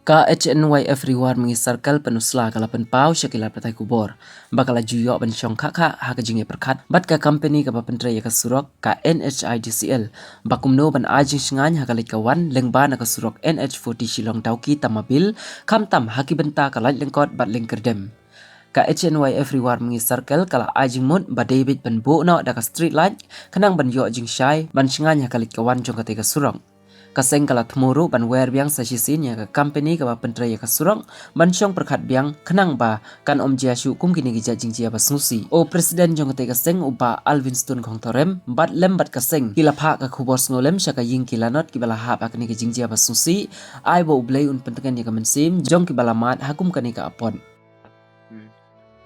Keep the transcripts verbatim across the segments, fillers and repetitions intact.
Ka H N Y F Ri War Mangi Circle Pynursla ka la pynpaw sha ki lad pathai khubor ba ka la ju ïoh ban shong khah khah ha ka jingïapyrkhat bad ka company kaba pyntrei ïa ka surok, ka N H I D C L, ba kumno ban ai jingshngaiñ ha ka leit ka wan lyngba na ka surok N H forty Shillong Dawki Tamabil, khamtam ha ki bynta ka laitlyngkot bad lyngkyrdem. Ka H N Y F Ri War Mangi Circle ka la ai jingmut ba dei beit ban buh noh da ka street light khnang ban ïoh jingshai ban shngaiñ ha ka leit ka wan jong katei ka surok. Ka seng ka la thmu ruh ban wer biang sa shisien ïa ka company kaba pyntrei ïa ka surok ban shong pyrkhat biang khnang ba kan ym jia shuh kum kine ki jait jingjia ba sngewsih. U President jong katei ka seng, u Bah Alvin Stone Khongthorem, bad lem bad ka seng ki la phah ka khubor sngewlem sha ka ïing ki lanot kiba la hap ha kane ka jingjia ba sngewsih, ai ba U Blei un pyntngen ïa ka mynsiem jong kiba la mad ha kum kane ka apot. Hmm.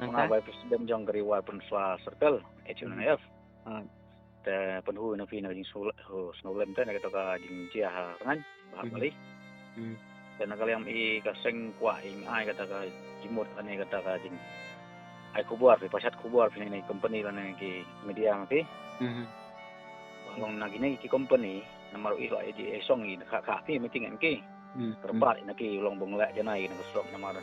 Nangta? Nga bai President jong ka Ri War Pynursla Circle, H N Y F. Ah. Te pynhu na phi na ka jingsngewlem te na kata ka jingjia ha rngan ba hap kali. Hmm. Te na ka liang i ka seng kwah i ai kata ka jingmut lane kata ka jing ai khubor phi, pashat khubor phi na ki company lane ki media ma phi. Hmm. Ba long na kine ki company namar i la i song i kha kha phi meeting ki. Hmm. Kyrpad na ki long bong leh janai na ka surok namar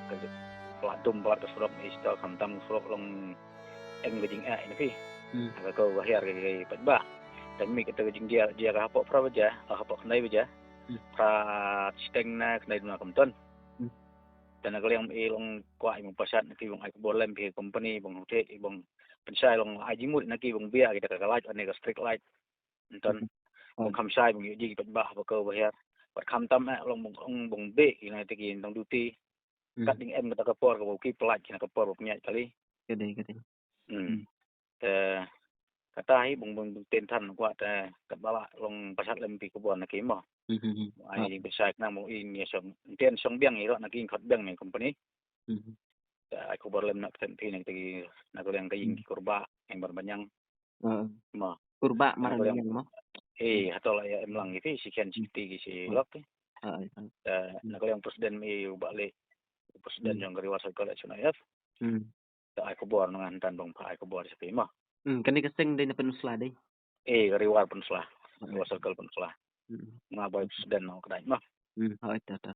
ka la dum bad ka surok i sta khamtam surok long eng ka jingeh ina phi. Hmm. Ka ko ka hiar ka ka pat ba. Tang mi kata ka jingjia jia ka hapoh phra baja, ka hapoh khnai baja. Hmm. Phra chiteng na khnai duna kamton. Hmm. Tang na ka liang i long kwah i mong pasat na ki bong ai khubor lem phi company bong hotel i bong pynshai long ai jingmut na ki bong bia kita ka light ane ka street light. Nton. Hmm. Bong kham shai bong yu ji pat ba ba ko ba hiar. Pat khamtam eh long bong ong bong be ina te ki tang duty. Hmm. Kat ding em kata ka por ka bong ki plat kina ka por bong nyai kali. Ka dei, ka dei. Hmm. Hmm. Te kata hi bong bong bong ten than kwah te kat bala long pasat lem pi khubor na ki mo. Hmm, hmm, hmm. Ai jing pynshai khnang bong i ni song ten song biang i ro na ki khot biang ni company. Hmm. Te ai khubor lem na kten phi na ki na ka liang ka ïing ki kurba eng bar banyang. Hmm. Mo. Kurba mar banyang mo. Eh, hatol ya em lang ki phi si khen si ti ki si lok. Te na ka liang president i u ba le president jong ka Ri War Circle H N Y F. Hmm. Te ai khubor ngan tan bong pha ai khubor si phi mo. Hmm, kane ka seng dei na Pynursla dei. Eh, ka Ri War Pynursla. Ri War Circle Pynursla. Hmm. Nga bai president no ka dai mo. Hmm, hoi ta ta.